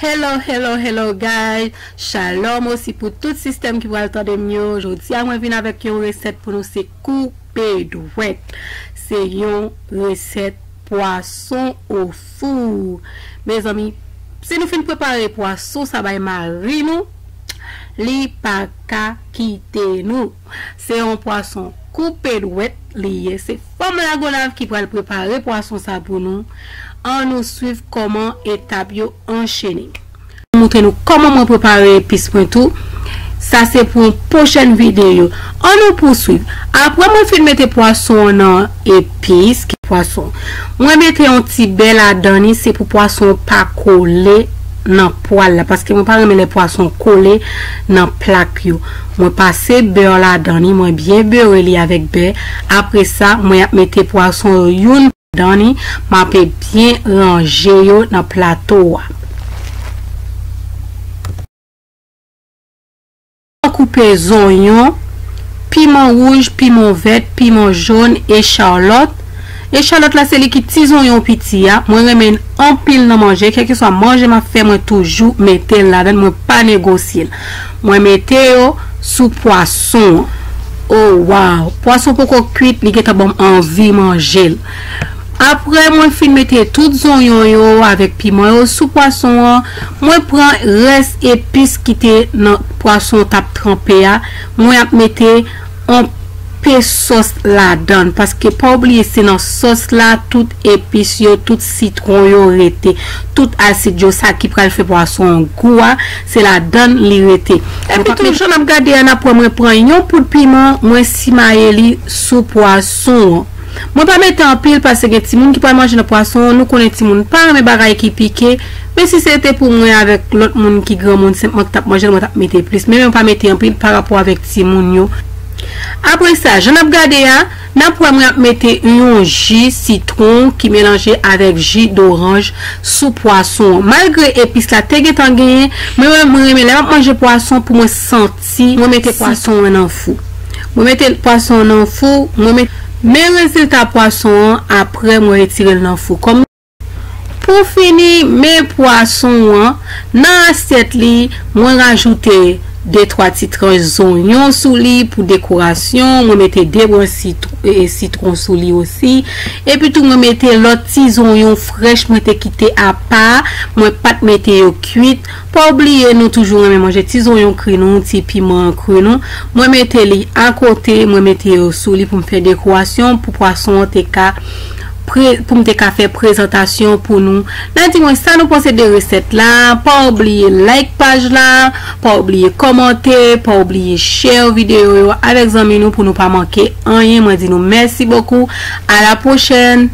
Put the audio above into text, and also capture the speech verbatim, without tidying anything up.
Hello, hello, hello, guys. Shalom osi pou tout sistèm ki pral tande m yo. Jodi a, mwen vin avèk yon resèt pou nou, se koupe dwèt. Se yon resèt pwason o fou. Mezanmi, si nou fin prepare pwason sa bay mari nou, li pa ka kite nou. Se yon pwason koupe dwèt li ye. Se fanm Lagonav ki pral prepare pwason sa pou nou. Ann nou swiv kòman etap yo anchene. Montre nou kòman mwen prepare epis mwen tou. Sa se pou yon pwochèn videyo. Ann nou pouswiv. Apre mwen fin mete pwason an nan epis, ki pwason. Mwen mete yon ti bè ladan li, se pou pwason pa kole nan pwal la, paske mwen pa renmen lè pwason kole nan plak yo. Mwen pase bè ladan li, mwen byen bere li avèk bè. Apre sa, mwen ap mete pwason yo youn ladan li, m ape byen ranje yo nan plato a. Koupe zonyon, piman wouj, piman vèt, piman jòn, echalòt. Echalòt la se li ki ti zonyon piti a. Mwen renmen l anpil nan manje. Kèlkeswa manje m ap fè, mwen toujou mete l ladan l. Mwen pa negosye l. Mwen mete yo sou pwason an. Oh, wow! Pwason poko kwit, li gentan ban m anvi manje l. Apre mwen fin mete tout zonyon yo avèk piman yo sou pwason an, mwen pran rès epis ki te nan pwason t ap tranpe a, mwen ap mete yon pe sòs ladan l, paske pa bliye se nan sòs la tout epis yo, tout sitwon yo rete, tout asid yo, sa ki pral fè pwason an gou a, se ladan l li rete. Epi tou, jan n ap gade a, n ap wè mwen pran yon poud piman, mwen simaye li sou pwason an. Mwen pa mete anpil paske gen timoun ki pral manje nan pwason an, nou konnen timoun pa renmen bagay ki pike, men si se te pou mwen avèk lòt moun ki granmoun, senpman ki t ap manje l, mwen t ap mete plis, men mwen pa mete anpil parapò avèk timoun yo. Apre sa, jan n ap gade a, n ap wè mwen ap mete yon ji sitwon ki melanje avèk ji doranj sou pwason an. Malgre epis la te gentan genyen, men mwen, mwen renmen lè m ap manje pwason pou mwen santi, mwen mete pwason an nan fou. Mwen mete pwason an nan fou, mwen met, men rezilta pwason an apre mwen retire l nan fou. Kòm pou fini, men pwason an nan asyèt li, mwen rajoute de twa ti tranch zonyon sou li pou dekorasyon, mwen mete de branch sitw-, e, sitwon sou li osi. Epi tou mwen mete lòt ti zonyon frèch mwen te kite apa, mwen pa t mete yo kwit. Pa bliye nou toujou renmen manje ti zonyon kri nou, ti piman kri nou. Mwen mete li akote, mwen mete yo sou li pou m fè dekorasyon, pou pwason an te ka pre-, pou m te ka fè prezantasyon pou nou. Nan di mwen sa nou panse de resèt la, pa bliye like paj la, pa bliye kòmante, pa bliye share videyo yo avèk zanmi nou pou nou pa manke anyen. Mwen di nou mèsi bokou, a la pwochèn.